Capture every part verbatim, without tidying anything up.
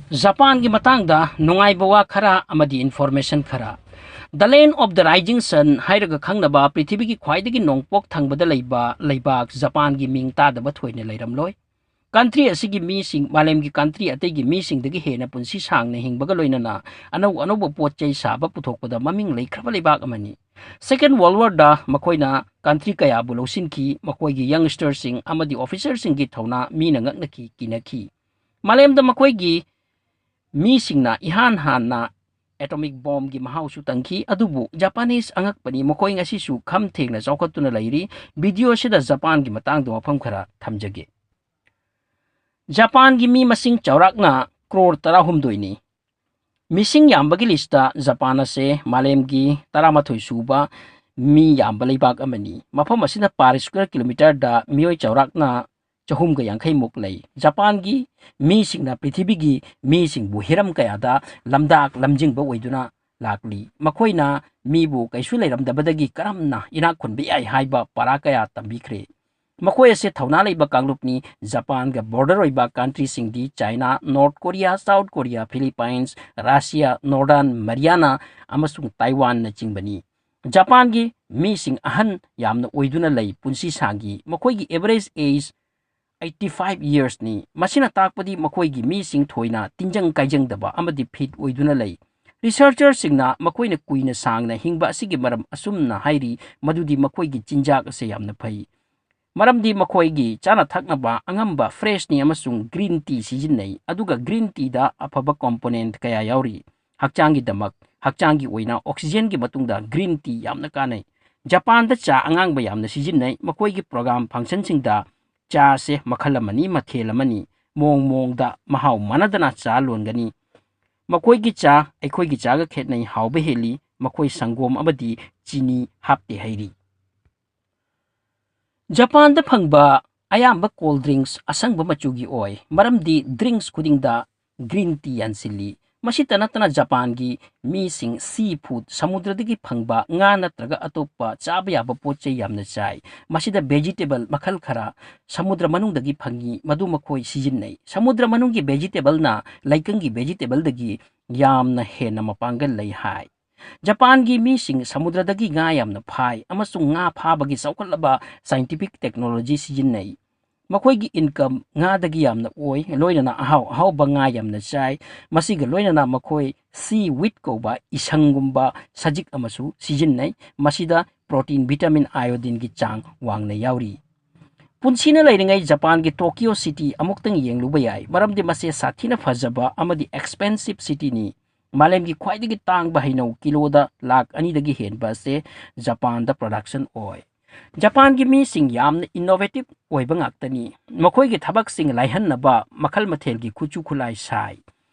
ꯖꯄꯥꯟꯒꯤ ꯃꯇꯥꯡꯗ ꯅꯨꯡꯉꯥꯏꯕ ꯋꯥ ꯈꯔ ꯑꯃꯗꯤ information ꯈꯔ꯫ The Land of the Rising Sun ꯍꯥꯏꯔꯒ ꯈꯪꯅꯕ ꯄ꯭ꯔꯤꯊꯤꯕꯤꯒꯤ ꯈ꯭ꯋꯥꯏꯗꯒꯤ ꯅꯣꯡꯄꯣꯛ ꯊꯪꯕꯗ ꯂꯩꯕ ꯂꯩꯕꯥꯛ ꯖꯄꯥꯟꯒꯤ ꯃꯤꯡ ꯇꯥꯗꯕ ꯊꯣꯏꯅ ꯂꯩꯔꯝꯂꯣꯏ꯫ Country ꯑꯁꯤꯒꯤ ꯃꯤꯁꯤꯡ ꯃꯥꯂꯦꯝꯒꯤ country ꯑꯇꯩꯒꯤ ꯃꯤꯁꯤꯡꯗꯒꯤ ꯍꯦꯟꯅ ꯄꯨꯟꯁꯤ ꯁꯥꯡꯅ ꯍꯤꯡꯕꯒ ꯂꯣꯏꯅꯅ ꯑꯅꯧ ꯑꯅꯧꯕ ꯄꯣꯠ ꯆꯩ ꯁꯥꯕ ꯄꯨꯊꯣꯛꯄꯗ ꯃꯃꯤꯡ ꯂꯩꯈ꯭ꯔꯕ ꯂꯩꯕꯥꯛ ꯑꯃꯅꯤ꯫ Second World Warꯗ ꯃꯈꯣꯏꯅ country ꯀꯌꯥꯕꯨ ꯂꯧꯁꯤꯟꯈꯤ, ꯃꯈꯣꯏꯒꯤ youngsterꯁꯤꯡ ꯑꯃꯗꯤ officerꯁꯤꯡꯒꯤ ꯊꯧꯅꯥ ꯃꯤꯅ ꯉꯛꯅꯈꯤ, ꯀꯤꯅꯈꯤ꯫ ꯃꯥꯂꯦꯝꯗ ꯃꯈꯣꯏꯒꯤ ꯃꯤꯁꯤꯡꯅ ꯏꯍꯥꯟ ꯍꯥꯟꯅ atomic bombꯒꯤ ꯃꯍꯥꯎꯁꯨ ꯇꯪꯈꯤ, ꯑꯗꯨꯕꯨ Japanese ꯑꯉꯛꯄꯅꯤ, ꯃꯈꯣꯏ ꯉꯁꯤꯁꯨ ꯈꯝ ꯊꯦꯡꯅ ꯆꯥꯎꯈꯠꯇꯨꯅ ꯂꯩꯔꯤ꯫ Video ꯑꯁꯤꯗ ꯖꯄꯥꯟꯒꯤ ꯃꯇꯥꯡꯗ ꯋꯥꯐꯝ ꯈꯔ ꯊꯝꯖꯒꯦ꯫ ꯖꯄꯥꯟꯒꯤ ꯃꯤ ꯃꯁꯤꯡ ꯆꯥꯎꯔꯥꯛꯅ crore ꯇꯔꯥꯍꯨꯝꯗꯣꯏꯅꯤ꯫ ꯃꯤꯁꯤꯡ ꯌꯥꯝꯕꯒꯤ listꯇ ꯖꯄꯥꯟ ꯑꯁꯦ ꯃꯥꯂꯦꯝꯒꯤ ꯇꯔꯥꯃꯥꯊꯣꯏ ꯁꯨꯕ ꯃꯤ ꯌꯥꯝꯕ ꯂꯩꯕꯥꯛ ꯑꯃꯅꯤ꯫ ꯃꯐꯝ ꯑꯁꯤꯗ per square kilometerꯗ ꯃꯤꯑꯣꯏ ꯆꯥꯎꯔꯥꯛꯅ ꯆꯍꯨꯝꯒ ꯌꯥꯡꯈꯩꯃꯨꯛ ꯂꯩ꯫ ꯖꯄꯥꯟꯒꯤ ꯃꯤꯁꯤꯡꯅ ꯄ꯭ꯔꯤꯊꯤꯕꯤꯒꯤ ꯃꯤꯁꯤꯡꯕꯨ ꯍꯤꯔꯝ ꯀꯌꯥꯗ ꯂꯝꯗꯥꯛ ꯂꯝꯖꯤꯡꯕ ꯑꯣꯏꯗꯨꯅ ꯂꯥꯛꯂꯤ꯫ ꯃꯈꯣꯏꯅ ꯃꯤꯕꯨ ꯀꯩꯁꯨ ꯂꯩꯔꯝꯗꯕꯗꯒꯤ ꯀꯔꯝꯅ ꯏꯅꯥꯛ ꯈꯨꯟꯕ ꯌꯥꯏ ꯍꯥꯏꯕ ꯄꯔꯥ ꯀꯌꯥ ꯇꯝꯕꯤꯈ꯭ꯔꯦ꯫ ꯃꯈꯣꯏ ꯑꯁꯦ ꯊꯧꯅꯥ ꯂꯩꯕ ꯀꯥꯡꯂꯨꯞꯅꯤ꯫ ꯖꯄꯥꯟꯒ border ꯑꯣꯏꯕ countryꯁꯤꯡꯗꯤ China, North Korea, South Korea, Philippines, Russia, Northern Mariana ꯑꯃꯁꯨꯡ ꯇꯥꯏꯋꯥꯟꯅꯆꯤꯡꯕꯅꯤ꯫ ꯖꯄꯥꯟꯒꯤ ꯃꯤꯁꯤꯡ ꯑꯍꯟ ꯌꯥꯝꯅ ꯑꯣꯏꯗꯨꯅ ꯂꯩ, ꯄꯨꯟꯁꯤ ꯁꯥꯡꯈꯤ꯫ ꯃꯈꯣꯏꯒꯤ average age eighty five yearsꯅꯤ꯫ ꯃꯁꯤꯅ ꯇꯥꯛꯄꯗꯤ ꯃꯈꯣꯏꯒꯤ ꯃꯤꯁꯤꯡ ꯊꯣꯏꯅ ꯇꯤꯟꯖꯪ ꯀꯥꯏꯖꯪꯗꯕ ꯑꯃꯗꯤ fit ꯑꯣꯏꯗꯨꯅ ꯂꯩ꯫ Researcherꯁꯤꯡꯅ ꯃꯈꯣꯏꯅ ꯀꯨꯏꯅ ꯁꯥꯡꯅ ꯍꯤꯡꯕ ꯑꯁꯤꯒꯤ ꯃꯔꯝ ꯑꯁꯨꯝꯅ ꯍꯥꯏꯔꯤ, ꯃꯗꯨꯗꯤ ꯃꯈꯣꯏꯒꯤ ꯆꯤꯟꯖꯥꯛ ꯑꯁꯦ ꯌꯥꯝꯅ ꯐꯩ꯫ ꯃꯔꯝꯗꯤ ꯃꯈꯣꯏꯒꯤ ꯆꯥꯅ ꯊꯛꯅꯕ ꯑꯉꯝꯕ freshꯅꯤ ꯑꯃꯁꯨꯡ green tea ꯁꯤꯖꯤꯟꯅꯩ, ꯑꯗꯨꯒ green teaꯗ ꯑꯐꯕ component ꯀꯌꯥ ꯌꯥꯎꯔꯤ꯫ ꯍꯛꯆꯥꯡꯒꯤꯗꯃꯛ, ꯍꯛꯆꯥꯡꯒꯤ ꯑꯣꯏꯅ oxygenꯒꯤ ꯃꯇꯨꯡꯗ green tea ꯌꯥꯝꯅ ꯀꯥꯟꯅꯩ꯫ ꯖꯄꯥꯟꯗ ꯆꯥ ꯑꯉꯥꯡꯕ ꯌꯥꯝꯅ ꯁꯤꯖꯤꯟꯅꯩ꯫ ꯃꯈꯣꯏꯒꯤ program functionꯁꯤꯡꯗ ꯆꯥꯁꯦ ꯃꯈꯜ ꯑꯃꯅꯤ, ꯃꯊꯦꯜ ꯑꯃꯅꯤ꯫ ꯃꯑꯣꯡ ꯃꯑꯣꯡꯗ ꯃꯍꯥꯎ ꯃꯥꯟꯅꯗꯅ ꯆꯥ ꯂꯣꯟꯒꯅꯤ꯫ ꯃꯈꯣꯏꯒꯤ ꯆꯥ ꯑꯩꯈꯣꯏꯒꯤ ꯆꯥꯒ ꯈꯦꯠꯅꯩ, ꯍꯥꯎꯕ ꯍꯦꯜꯂꯤ꯫ ꯃꯈꯣꯏ ꯁꯪꯒꯣꯝ ꯑꯃꯗꯤ ꯆꯤꯅꯤ ꯍꯥꯞꯇꯦ ꯍꯥꯏꯔꯤ꯫ ꯖꯄꯥꯟꯗ ꯐꯪꯕ ꯑꯌꯥꯝꯕ cold drinks ꯑꯁꯪꯕ ꯃꯆꯨꯒꯤ ꯑꯣꯏ, ꯃꯔꯝꯗꯤ drinks ꯈꯨꯗꯤꯡꯗ green tea ꯌꯥꯟꯁꯤꯜꯂꯤ꯫ ꯃꯁꯤꯇ ꯅꯠꯇꯅ ꯖꯄꯥꯟꯒꯤ ꯃꯤꯁꯤꯡ sea food, ꯁꯃꯨꯗ꯭ꯔꯗꯒꯤ ꯐꯪꯕ ꯉꯥ ꯅꯠꯇ꯭ꯔꯒ ꯑꯇꯣꯞꯄ ꯆꯥꯕ ꯌꯥꯕ ꯄꯣꯠ ꯆꯩ ꯌꯥꯝꯅ ꯆꯥꯏ꯫ ꯃꯁꯤꯗ vegetable ꯃꯈꯜ ꯈꯔ ꯁꯃꯨꯗ꯭ꯔ ꯃꯅꯨꯡꯗꯒꯤ ꯐꯪꯉꯤ, ꯃꯗꯨ ꯃꯈꯣꯏ ꯁꯤꯖꯤꯟꯅꯩ꯫ ꯁꯃꯨꯗ꯭ꯔ ꯃꯅꯨꯡꯒꯤ vegetableꯅ ꯂꯩꯀꯪꯒꯤ vegetableꯗꯒꯤ ꯌꯥꯝꯅ ꯍꯦꯟꯅ ꯃꯄꯥꯡꯒꯜ ꯂꯩ ꯍꯥꯏ꯫ ꯖꯄꯥꯟꯒꯤ ꯃꯤꯁꯤꯡ ꯁꯃꯨꯗ꯭ꯔꯗꯒꯤ ꯉꯥ ꯌꯥꯝꯅ ꯐꯥꯏ ꯑꯃꯁꯨꯡ ꯉꯥ ꯐꯥꯕꯒꯤ ꯆꯥꯎꯈꯠꯂꯕ scientific technology ꯁꯤꯖꯤꯟꯅꯩ꯫ ꯃꯈꯣꯏꯒꯤ income ꯉꯥꯗꯒꯤ ꯌꯥꯝꯅ ꯑꯣꯏ, ꯂꯣꯏꯅꯅ ꯑꯍꯥꯎ ꯑꯍꯥꯎꯕ ꯉꯥ ꯌꯥꯝꯅ ꯆꯥꯏ꯫ ꯃꯁꯤꯒ ꯂꯣꯏꯅꯅ ꯃꯈꯣꯏ seaweed ꯀꯧꯕ ꯏꯁꯪꯒꯨꯝꯕ ꯁꯖꯤꯛ ꯑꯃꯁꯨ ꯁꯤꯖꯤꯟꯅꯩ꯫ ꯃꯁꯤꯗ protein, vitamin, iodineꯒꯤ ꯆꯥꯡ ꯋꯥꯡꯅ ꯌꯥꯎꯔꯤ꯫ ꯄꯨꯟꯁꯤꯅ ꯂꯩꯔꯤꯉꯩ ꯖꯄꯥꯟꯒꯤ Tokyo city ꯑꯃꯨꯛꯇꯪ ꯌꯦꯡꯂꯨꯕ ꯌꯥꯏ, ꯃꯔꯝꯗꯤ ꯃꯁꯤ ꯁꯥꯊꯤꯅ ꯐꯖꯕ ꯑꯃꯗꯤ expensive cityꯅꯤ꯫ ꯃꯥꯂꯦꯝꯒꯤ ꯈ꯭ꯋꯥꯏꯗꯒꯤ ꯇꯥꯡꯕ ꯍꯩꯅꯧ ꯀꯤꯂꯣꯗ ꯂꯥꯛ ꯑꯅꯤꯗꯒꯤ ꯍꯦꯟꯕ ꯑꯁꯤ ꯖꯄꯥꯟꯗ production ꯑꯣꯏ꯫ ꯖꯄꯥꯟꯒꯤ ꯃꯤꯁꯤꯡ ꯌꯥꯝꯅ innovative ꯑꯣꯏꯕ ꯉꯥꯛꯇꯅꯤ꯫ ꯃꯈꯣꯏꯒꯤ ꯊꯕꯛꯁꯤꯡ ꯂꯥꯏꯍꯟꯅꯕ ꯃꯈꯜ ꯃꯊꯦꯜꯒꯤ ꯈꯨꯠꯁꯨ ꯈꯨꯠꯂꯥꯏ ꯁꯥꯏ꯫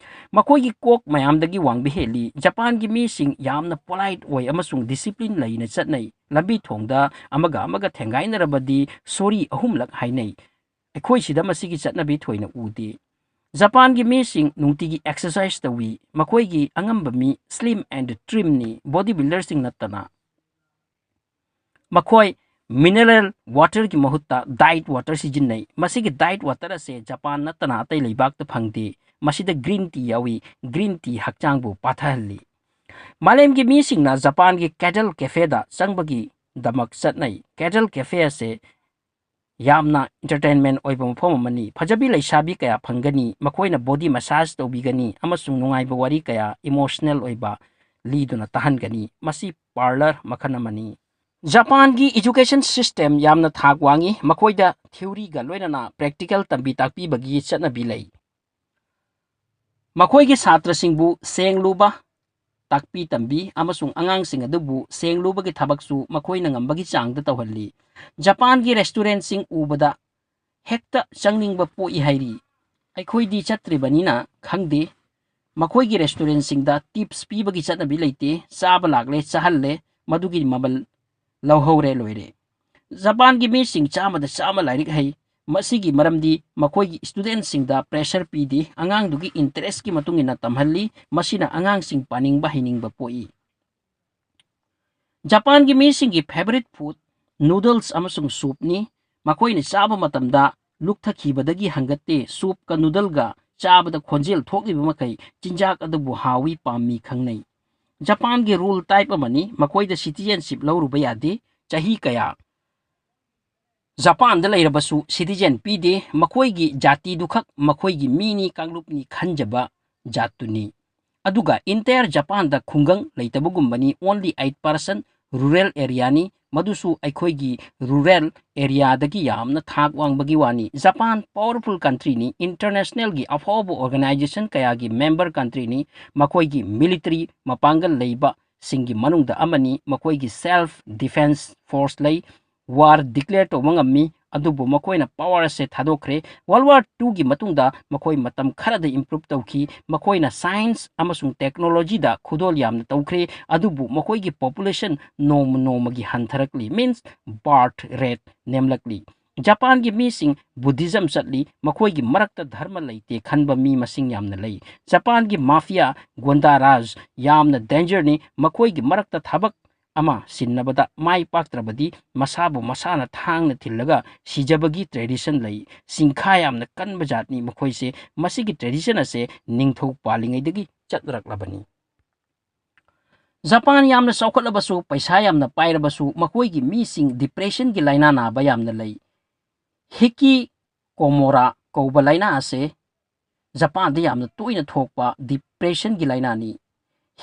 ꯃꯈꯣꯏꯒꯤ ꯀꯣꯛ ꯃꯌꯥꯝꯗꯒꯤ ꯋꯥꯡꯕ ꯍꯦꯜꯂꯤ꯫ ꯖꯄꯥꯟꯒꯤ ꯃꯤꯁꯤꯡ ꯌꯥꯝꯅ polite ꯑꯣꯏ ꯑꯃꯁꯨꯡ discipline ꯂꯩꯅ ꯆꯠꯅꯩ꯫ ꯂꯝꯕꯤ ꯊꯣꯡꯗ ꯑꯃꯒ ꯑꯃꯒ ꯊꯦꯡꯒꯥꯏꯅꯔꯕꯗꯤ sorry ꯑꯍꯨꯝꯂꯛ ꯍꯥꯏꯅꯩ꯫ ꯑꯩꯈꯣꯏ ꯁꯤꯗ ꯃꯁꯤꯒꯤ ꯆꯠꯅꯕꯤ ꯊꯣꯏꯅ ꯎꯗꯦ꯫ ꯖꯄꯥꯟꯒꯤ ꯃꯤꯁꯤꯡ ꯅꯨꯡꯇꯤꯒꯤ exercise ꯇꯧꯏ꯫ ꯃꯈꯣꯏꯒꯤ ꯑꯉꯝꯕ ꯃꯤ slim and trimꯅꯤ, body builderꯁꯤꯡ ꯅꯠꯇꯅ꯫ ꯃꯈꯣꯏ mineral waterꯒꯤ ꯃꯍꯨꯠꯇ diet water ꯁꯤꯖꯤꯟꯅꯩ꯫ ꯃꯁꯤꯒꯤ diet water ꯑꯁꯦ ꯖꯄꯥꯟ ꯅꯠꯇꯅ ꯑꯇꯩ ꯂꯩꯕꯥꯛꯇ ꯐꯪꯗꯦ꯫ ꯃꯁꯤꯗ green tea ꯌꯥꯎꯏ꯫ Green tea ꯍꯛꯆꯥꯡꯕꯨ ꯄꯥꯊꯍꯜꯂꯤ꯫ ꯃꯥꯂꯦꯝꯒꯤ ꯃꯤꯁꯤꯡꯅ ꯖꯄꯥꯟꯒꯤ Cradle Cafeꯗ ꯆꯪꯕꯒꯤꯗꯃꯛ ꯆꯠꯅꯩ꯫ Cradle Cafe ꯑꯁꯦ ꯌꯥꯝꯅ entertainment ꯑꯣꯏꯕ ꯃꯐꯝ ꯑꯃꯅꯤ꯫ ꯐꯖꯕꯤ ꯂꯩꯁꯥꯕꯤ ꯀꯌꯥ ꯐꯪꯒꯅꯤ꯫ ꯃꯈꯣꯏꯅ body massage ꯇꯧꯕꯤꯒꯅꯤ ꯑꯃꯁꯨꯡ ꯅꯨꯡꯉꯥꯏꯕ ꯋꯥꯔꯤ ꯀꯌꯥ emotional ꯑꯣꯏꯕ ꯂꯤꯗꯨꯅ ꯇꯥꯍꯟꯒꯅꯤ꯫ ꯃꯁꯤ parlour ꯃꯈꯜ ꯑꯃꯅꯤ꯫ ꯖꯄꯥꯟꯒꯤ education system ꯌꯥꯝꯅ ꯊꯥꯛ ꯋꯥꯡꯏ꯫ ꯃꯈꯣꯏꯗ theoryꯒ ꯂꯣꯏꯅꯅ practical ꯇꯝꯕꯤ ꯇꯥꯛꯄꯤꯕꯒꯤ ꯆꯠꯅꯕꯤ ꯂꯩ꯫ ꯃꯈꯣꯏꯒꯤ ꯁꯥꯇ꯭ꯔꯁꯤꯡꯕꯨ ꯁꯦꯡꯂꯨꯕ ꯇꯥꯛꯄꯤ ꯇꯝꯕꯤ ꯑꯃꯁꯨꯡ ꯑꯉꯥꯡꯁꯤꯡ ꯑꯗꯨꯕꯨ ꯁꯦꯡꯂꯨꯕꯒꯤ ꯊꯕꯛꯁꯨ ꯃꯈꯣꯏꯅ ꯉꯝꯕꯒꯤ ꯆꯥꯡꯗ ꯇꯧꯍꯜꯂꯤ꯫ ꯖꯄꯥꯟꯒꯤ restaurantꯁꯤꯡ ꯎꯕꯗ ꯍꯦꯛꯇ ꯆꯪꯅꯤꯡꯕ ꯄꯣꯛꯏ ꯍꯥꯏꯔꯤ꯫ ꯑꯩꯈꯣꯏꯗꯤ ꯆꯠꯇ꯭ꯔꯤꯕꯅꯤꯅ ꯈꯪꯗꯦ꯫ ꯃꯈꯣꯏꯒꯤ restaurantꯁꯤꯡꯗ tips ꯄꯤꯕꯒꯤ ꯆꯠꯅꯕꯤ ꯂꯩꯇꯦ꯫ ꯆꯥꯕ ꯂꯥꯛꯂꯦ, ꯆꯥꯍꯜꯂꯦ, ꯃꯗꯨꯒꯤ ꯃꯃꯜ ꯂꯧꯍꯧꯔꯦ, ꯂꯣꯏꯔꯦ꯫ ꯖꯄꯥꯟꯒꯤ ꯃꯤꯁꯤꯡ ꯆꯥꯝꯃꯗ ꯆꯥꯝꯃ ꯂꯥꯏꯔꯤꯛ ꯍꯩ꯫ ꯃꯁꯤꯒꯤ ꯃꯔꯝꯗꯤ ꯃꯈꯣꯏꯒꯤ ꯏꯁꯇꯨꯗꯦꯟꯁꯤꯡꯗ ꯄ꯭ꯔꯦꯁꯔ ꯄꯤꯗꯦ, ꯑꯉꯥꯡꯗꯨꯒꯤ ꯏꯟꯇꯔꯦꯁꯀꯤ ꯃꯇꯨꯡ ꯏꯟꯅ ꯇꯝꯍꯜꯂꯤ꯫ ꯃꯁꯤꯅ ꯑꯉꯥꯡꯁꯤꯡ ꯄꯥꯅꯤꯡꯕ ꯍꯩꯅꯤꯡꯕ ꯄꯣꯛꯏ꯫ ꯖꯄꯥꯟꯒꯤ ꯃꯤꯁꯤꯡꯒꯤ ꯐꯦꯕꯔꯤꯠ ꯐꯨꯗ ꯅꯨꯗꯜꯁ ꯑꯃꯁꯨꯡ ꯁꯨꯞꯅꯤ꯫ ꯃꯈꯣꯏꯅ ꯆꯥꯕ ꯃꯇꯝꯗ ꯂꯨꯛꯊꯈꯤꯕꯗꯒꯤ ꯍꯪꯒꯠꯇꯦ꯫ ꯁꯨꯞꯀ ꯅꯨꯗꯜꯒ ꯆꯥꯕꯗ ꯈꯣꯟꯖꯦꯜ ꯊꯣꯛꯂꯤꯕ ꯃꯈꯩ ꯆꯤꯟꯖꯥꯛ ꯑꯗꯨꯕꯨ ꯍꯥꯎꯏ ꯄꯥꯝꯃꯤ ꯈꯪꯅꯩ꯫ ꯖꯄꯥꯟꯒꯤ ꯔꯨꯜ ꯇꯥꯏꯞ ꯑꯃꯅꯤ꯫ ꯃꯈꯣꯏꯗ ꯁꯤꯇꯤꯖꯦꯟꯁꯤꯞ ꯂꯧꯔꯨꯕ ꯌꯥꯗꯦ꯫ ꯆꯍꯤ ꯀꯌꯥ ꯖꯄꯥꯟꯗ ꯂꯩꯔꯕꯁꯨ ꯁꯤꯇꯤꯖꯦꯟ ꯄꯤꯗꯦ꯫ ꯃꯈꯣꯏꯒꯤ ꯖꯥꯇꯤꯗꯨꯈꯛ ꯃꯈꯣꯏꯒꯤ ꯃꯤꯅꯤ, ꯀꯥꯡꯂꯨꯞꯅꯤ ꯈꯟꯖꯕ ꯖꯥꯠꯇꯨꯅꯤ꯫ ꯑꯗꯨꯒ entire ꯖꯄꯥꯟꯗ ꯈꯨꯡꯒꯪ ꯂꯩꯇꯕꯒꯨꯝꯕꯅꯤ꯫ Only eight percent rural areaꯅꯤ꯫ ꯃꯗꯨꯁꯨ ꯑꯩꯈꯣꯏꯒꯤ ꯔꯨꯔꯦꯜ ꯑꯦꯔꯤꯌꯥꯗꯒꯤ ꯌꯥꯝꯅ ꯊꯥꯛ ꯋꯥꯡꯕꯒꯤ ꯋꯥꯅꯤ꯫ Japan powerful ꯀꯟꯇ꯭ꯔꯤꯅꯤ꯫ ꯏꯟꯇꯔꯅꯦꯁꯅꯦꯜꯒꯤ ꯑꯐꯥꯎꯕ ꯑꯣꯔꯒꯅꯥꯏꯖꯦꯁꯟ ꯀꯌꯥꯒꯤ ꯃꯦꯝꯕꯔ ꯀꯟꯇ꯭ꯔꯤꯅꯤ꯫ ꯃꯈꯣꯏꯒꯤ ꯃꯤꯂꯤꯇꯔꯤ ꯃꯄꯥꯡꯒꯜ ꯂꯩꯕꯁꯤꯡꯒꯤ ꯃꯅꯨꯡꯗ ꯑꯃꯅꯤ꯫ ꯃꯈꯣꯏꯒꯤ ꯁꯦꯜꯐ ꯗꯤꯐꯦꯟꯁ ꯐꯣꯔꯁ ꯂꯩ꯫ ꯋꯥꯔ ꯗꯤꯀ꯭ꯂꯦꯌꯔ ꯇꯧꯕ ꯉꯝꯃꯤ꯫ ꯑꯗꯨꯕꯨ ꯃꯈꯣꯏꯅ ꯄꯥꯋꯔ ꯑꯁꯦ ꯊꯥꯗꯣꯛꯈ꯭ꯔꯦ꯫ ꯋꯥꯔꯜ ꯋꯥꯔ ꯇꯨꯒꯤ ꯃꯇꯨꯡꯗ ꯃꯈꯣꯏ ꯃꯇꯝ ꯈꯔꯗ ꯏꯝꯄ꯭ꯔꯨꯞ ꯇꯧꯈꯤ꯫ ꯃꯈꯣꯏꯅ ꯁꯥꯏꯟꯁ ꯑꯃꯁꯨꯡ ꯇꯦꯛꯅꯣꯂꯣꯖꯤꯗ ꯈꯨꯗꯣꯜ ꯌꯥꯝꯅ ꯇꯧꯈ꯭ꯔꯦ꯫ ꯑꯗꯨꯕꯨ ꯃꯈꯣꯏꯒꯤ ꯄꯣꯄꯨꯂꯦꯁꯟ ꯅꯣꯡꯃ ꯅꯣꯡꯃꯒꯤ ꯍꯟꯊꯔꯛꯂꯤ, ꯃꯤꯟꯁ ꯕꯥꯔꯊ ꯔꯦꯠ ꯅꯦꯝꯂꯛꯂꯤ꯫ ꯖꯄꯥꯟꯒꯤ ꯃꯤꯁꯤꯡ ꯕꯨꯙꯤꯖꯝ ꯆꯠꯂꯤ꯫ ꯃꯈꯣꯏꯒꯤ ꯃꯔꯛꯇ ꯙꯔꯃ ꯂꯩꯇꯦ ꯈꯟꯕ ꯃꯤ ꯃꯁꯤꯡ ꯌꯥꯝꯅ ꯂꯩ꯫ ꯖꯄꯥꯟꯒꯤ ꯃꯥꯐꯤꯌꯥ, ꯒꯨꯟꯗꯥ ꯔꯥꯖ ꯌꯥꯝꯅ ꯗꯦꯟꯖꯔꯅꯤ꯫ ꯃꯈꯣꯏꯒꯤ ꯃꯔꯛꯇ ꯊꯕꯛ ꯑꯃ ꯁꯤꯟꯅꯕꯗ ꯃꯥꯏ ꯄꯥꯛꯇ꯭ꯔꯕꯗꯤ ꯃꯁꯥꯕꯨ ꯃꯁꯥꯅ ꯊꯥꯡꯅ ꯊꯤꯜꯂꯒ ꯁꯤꯖꯕꯒꯤ ꯇ꯭ꯔꯦꯗꯤꯁꯟ ꯂꯩ꯫ ꯆꯤꯡꯈꯥ ꯌꯥꯝꯅ ꯀꯟꯕ ꯖꯥꯠꯅꯤ ꯃꯈꯣꯏꯁꯦ꯫ ꯃꯁꯤꯒꯤ ꯇ꯭ꯔꯦꯗꯤꯁꯟ ꯑꯁꯦ ꯅꯤꯡꯊꯧ ꯄꯥꯜꯂꯤꯉꯩꯗꯒꯤ ꯆꯠꯅꯔꯛꯂꯕꯅꯤ꯫ ꯖꯄꯥꯟ ꯌꯥꯝꯅ ꯆꯥꯎꯈꯠꯂꯕꯁꯨ ꯄꯩꯁꯥ ꯌꯥꯝꯅ ꯄꯥꯏꯔꯕꯁꯨ ꯃꯈꯣꯏꯒꯤ ꯃꯤꯁꯤꯡ ꯗꯤꯄ꯭ꯔꯦꯁꯟꯒꯤ ꯂꯥꯏꯅꯥ ꯅꯥꯕ ꯌꯥꯝꯅ ꯂꯩ꯫ ꯍꯤꯀꯤ ꯀꯣꯃꯣꯔꯥ ꯀꯧꯕ ꯂꯥꯏꯅꯥ ꯑꯁꯦ ꯖꯄꯥꯟꯗ ꯌꯥꯝꯅ ꯇꯣꯏꯅ ꯊꯣꯛꯄ ꯗꯤꯄ꯭ꯔꯦꯁꯟꯒꯤ ꯂꯥꯏꯅꯥꯅꯤ꯫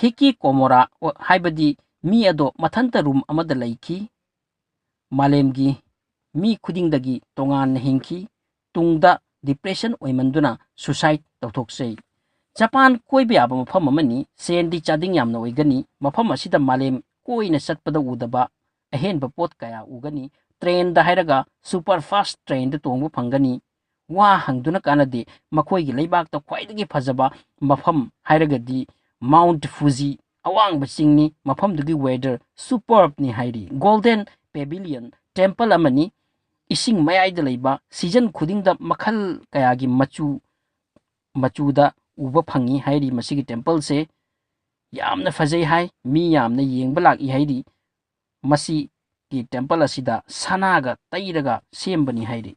ꯍꯤꯀꯤ ꯀꯣꯃꯣꯔꯥ ꯍꯥꯏꯕꯗꯤ ꯃꯤ ꯑꯗꯣ ꯃꯊꯟꯇ ꯔꯨꯝ ꯑꯃꯗ ꯂꯩꯈꯤ꯫ ꯃꯥꯂꯦꯝꯒꯤ ꯃꯤ ꯈꯨꯗꯤꯡꯗꯒꯤ ꯇꯣꯉꯥꯟꯅ ꯍꯤꯡꯈꯤ꯫ ꯇꯨꯡꯗ ꯗꯤꯄ꯭ꯔꯦꯁꯟ ꯑꯣꯏꯃꯟꯗꯨꯅ ꯁꯨꯁꯥꯏꯠ ꯇꯧꯊꯣꯛꯆꯩ꯫ ꯖꯄꯥꯟ ꯀꯣꯏꯕ ꯌꯥꯕ ꯃꯐꯝ ꯑꯃꯅꯤ꯫ ꯁꯦꯟꯗꯤ ꯆꯥꯗꯤꯡ ꯌꯥꯝꯅ ꯑꯣꯏꯒꯅꯤ꯫ ꯃꯐꯝ ꯑꯁꯤꯗ ꯃꯥꯂꯦꯝ ꯀꯣꯏꯅ ꯆꯠꯄꯗ ꯎꯗꯕ ꯑꯍꯦꯟꯕ ꯄꯣꯠ ꯀꯌꯥ ꯎꯒꯅꯤ꯫ ꯇ꯭ꯔꯦꯟꯗ ꯍꯥꯏꯔꯒ ꯁꯨꯄꯔ ꯐꯥꯁꯠ ꯇ꯭ꯔꯦꯟꯗ ꯇꯣꯡꯕ ꯐꯪꯒꯅꯤ꯫ ꯋꯥ ꯍꯪꯗꯨꯅ ꯀꯥꯟꯅꯗꯦ꯫ ꯃꯈꯣꯏꯒꯤ ꯂꯩꯕꯥꯛꯇ ꯈ꯭ꯋꯥꯏꯗꯒꯤ ꯐꯖꯕ ꯃꯐꯝ ꯍꯥꯏꯔꯒꯗꯤ ꯃꯥꯎꯟꯠ ꯐꯨꯖꯤ, ꯑꯋꯥꯡꯕ ꯆꯤꯡꯅꯤ꯫ ꯃꯐꯝꯗꯨꯒꯤ ꯋꯦꯗꯔ ꯁꯨꯄꯔꯕꯅꯤ ꯍꯥꯏꯔꯤ꯫ ꯒꯣꯜꯗꯦꯟ ꯄꯦꯕꯤꯂꯤꯌꯟ ꯇꯦꯝꯄꯜ ꯑꯃꯅꯤ꯫ ꯏꯁꯤꯡ ꯃꯌꯥꯏꯗ ꯂꯩꯕ, ꯁꯤꯖꯟ ꯈꯨꯗꯤꯡꯗ ꯃꯈꯜ ꯀꯌꯥꯒꯤ ꯃꯆꯨ ꯃꯆꯨꯗ ꯎꯕ ꯐꯪꯉꯤ ꯍꯥꯏꯔꯤ꯫ ꯃꯁꯤꯒꯤ ꯇꯦꯝꯄꯜꯁꯦ ꯌꯥꯝꯅ ꯐꯖꯩ ꯍꯥꯏ꯫ ꯃꯤ ꯌꯥꯝꯅ ꯌꯦꯡꯕ ꯂꯥꯛꯏ ꯍꯥꯏꯔꯤ꯫ ꯃꯁꯤꯒꯤ ꯇꯦꯝꯄꯜ ꯑꯁꯤꯗ ꯁꯅꯥꯒ ꯇꯩꯔꯒ ꯁꯦꯝꯕꯅꯤ ꯍꯥꯏꯔꯤ꯫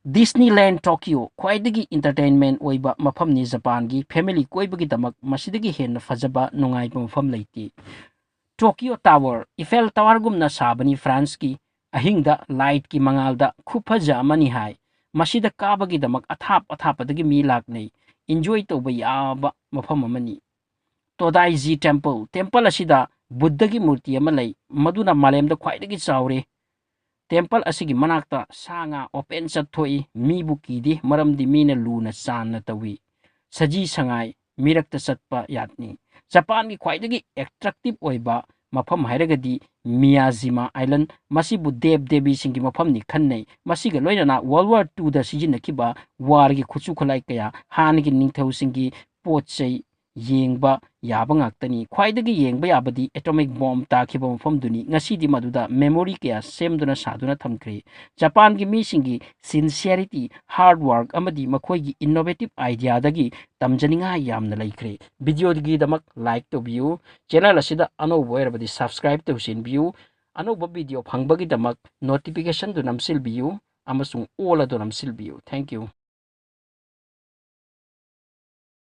ꯗꯤꯁꯅꯤꯂꯦꯟ ꯇꯣꯀꯤꯌꯣ ꯈ꯭ꯋꯥꯏꯗꯒꯤ ꯏꯟꯇꯔꯇꯦꯟꯃꯦꯟ ꯑꯣꯏꯕ ꯃꯐꯝꯅꯤ꯫ ꯖꯄꯥꯟꯒꯤ ꯐꯦꯃꯤꯂꯤ ꯀꯣꯏꯕꯒꯤꯗꯃꯛ ꯃꯁꯤꯗꯒꯤ ꯍꯦꯟꯅ ꯐꯖꯕ ꯅꯨꯡꯉꯥꯏꯕ ꯃꯐꯝ ꯂꯩꯇꯦ꯫ ꯇꯣꯀꯤꯌꯣ ꯇꯥꯋꯔ, ꯏꯐꯦꯜ ꯇꯥꯋꯔꯒꯨꯝꯅ ꯁꯥꯕꯅꯤ꯫ ꯐ꯭ꯔꯥꯟꯁꯀꯤ ꯑꯍꯤꯡꯗ ꯂꯥꯏꯠꯀꯤ ꯃꯉꯥꯜꯗ ꯈꯨꯐꯖ ꯑꯃꯅꯤ ꯍꯥꯏ꯫ ꯃꯁꯤꯗ ꯀꯥꯕꯒꯤꯗꯃꯛ ꯑꯊꯥꯞ ꯑꯊꯥꯞꯄꯗꯒꯤ ꯃꯤ ꯂꯥꯛꯅꯩ꯫ ꯏꯟꯖꯣꯏ ꯇꯧꯕ ꯌꯥꯕ ꯃꯐꯝ ꯑꯃꯅꯤ꯫ ꯇꯣꯗꯥꯏꯖꯤ ꯇꯦꯝꯄꯜ, ꯇꯦꯝꯄꯜ ꯑꯁꯤꯗ ꯕꯨꯗ꯭ꯙꯒꯤ ꯃꯨꯔꯇꯤ ꯑꯃ ꯂꯩ, ꯃꯗꯨꯅ ꯃꯥꯂꯦꯝꯗ ꯈ꯭ꯋꯥꯏꯗꯒꯤ ꯆꯥꯎꯔꯦ꯫ ꯇꯦꯝꯄꯜ ꯑꯁꯤꯒꯤ ꯃꯅꯥꯛꯇ ꯁꯥ ꯉꯥ ꯑꯣꯄꯦꯟ ꯆꯠꯊꯣꯛꯏ꯫ ꯃꯤꯕꯨ ꯀꯤꯗꯦ, ꯃꯔꯝꯗꯤ ꯃꯤꯅ ꯂꯨꯅ ꯆꯥꯟꯅ ꯇꯧꯏ꯫ ꯁꯖꯤ ꯁꯉꯥꯏ ꯃꯤꯔꯛꯇ ꯆꯠꯄ ꯌꯥꯠꯅꯤ꯫ ꯖꯄꯥꯟꯒꯤ ꯈ꯭ꯋꯥꯏꯗꯒꯤ ꯑꯦꯇ꯭ꯔꯦꯛꯇꯤꯞ ꯑꯣꯏꯕ ꯃꯐꯝ ꯍꯥꯏꯔꯒꯗꯤ ꯃꯤꯌꯥꯖꯤꯃꯥ ꯑꯥꯏꯂꯦꯟ꯫ ꯃꯁꯤꯕꯨ ꯗꯦꯕ ꯗꯦꯕꯤꯁꯤꯡꯒꯤ ꯃꯐꯝꯅꯤ ꯈꯟꯅꯩ꯫ ꯃꯁꯤꯒ ꯂꯣꯏꯅꯅ ꯋꯥꯔꯜ ꯋꯥꯔ ꯇꯨꯗ ꯁꯤꯖꯤꯟꯅꯈꯤꯕ ꯋꯥꯔꯒꯤ ꯈꯨꯠꯁꯨ ꯈꯨꯠꯂꯥꯏ ꯀꯌꯥ, ꯍꯥꯟꯅꯒꯤ ꯅꯤꯡꯊꯧꯁꯤꯡꯒꯤ ꯄꯣꯠ ꯆꯩ ꯌꯦꯡꯕ ꯌꯥꯕ ꯉꯥꯛꯇꯅꯤ꯫ ꯈ꯭ꯋꯥꯏꯗꯒꯤ ꯌꯦꯡꯕ ꯌꯥꯕꯗꯤ ꯑꯦꯇꯣꯃꯤꯛ ꯕꯣꯝ ꯇꯥꯈꯤꯕ ꯃꯐꯝꯗꯨꯅꯤ꯫ ꯉꯁꯤꯗꯤ ꯃꯗꯨꯗ ꯃꯦꯃꯣꯔꯤ ꯀꯌꯥ ꯁꯦꯝꯗꯨꯅ ꯁꯥꯗꯨꯅ ꯊꯝꯈ꯭ꯔꯦ꯫ ꯖꯄꯥꯟꯒꯤ ꯃꯤꯁꯤꯡꯒꯤ ꯁꯤꯟꯁꯤꯌꯔꯤꯇꯤ, ꯍꯥꯔꯗ ꯋꯥꯔꯛ ꯑꯃꯗꯤ ꯃꯈꯣꯏꯒꯤ ꯏꯅꯣꯚꯦꯇꯤꯞ ꯑꯥꯏꯗꯤꯌꯥꯗꯒꯤ ꯇꯝꯖꯅꯤꯡꯉꯥꯏ ꯌꯥꯝꯅ ꯂꯩꯈ꯭ꯔꯦ꯫ ꯚꯤꯗꯤꯑꯣꯒꯤꯗꯃꯛ ꯂꯥꯏꯛ ꯇꯧꯕꯤꯌꯨ꯫ ꯆꯦꯅꯦꯜ ꯑꯁꯤꯗ ꯑꯅꯧꯕ ꯑꯣꯏꯔꯕꯗꯤ ꯁꯕꯁꯀ꯭ꯔꯥꯏꯕ ꯇꯧꯁꯤꯟꯕꯤꯌꯨ꯫ ꯑꯅꯧꯕ ꯚꯤꯗꯤꯑꯣ ꯐꯪꯕꯒꯤꯗꯃꯛ ꯅꯣꯇꯤꯐꯤꯀꯦꯁꯟꯗꯨ ꯅꯝꯁꯤꯟꯕꯤꯌꯨ ꯑꯃꯁꯨꯡ ꯑꯣꯜ ꯑꯗꯨ ꯅꯝꯁꯤꯟꯕꯤꯌꯨ꯫ Thank you꯫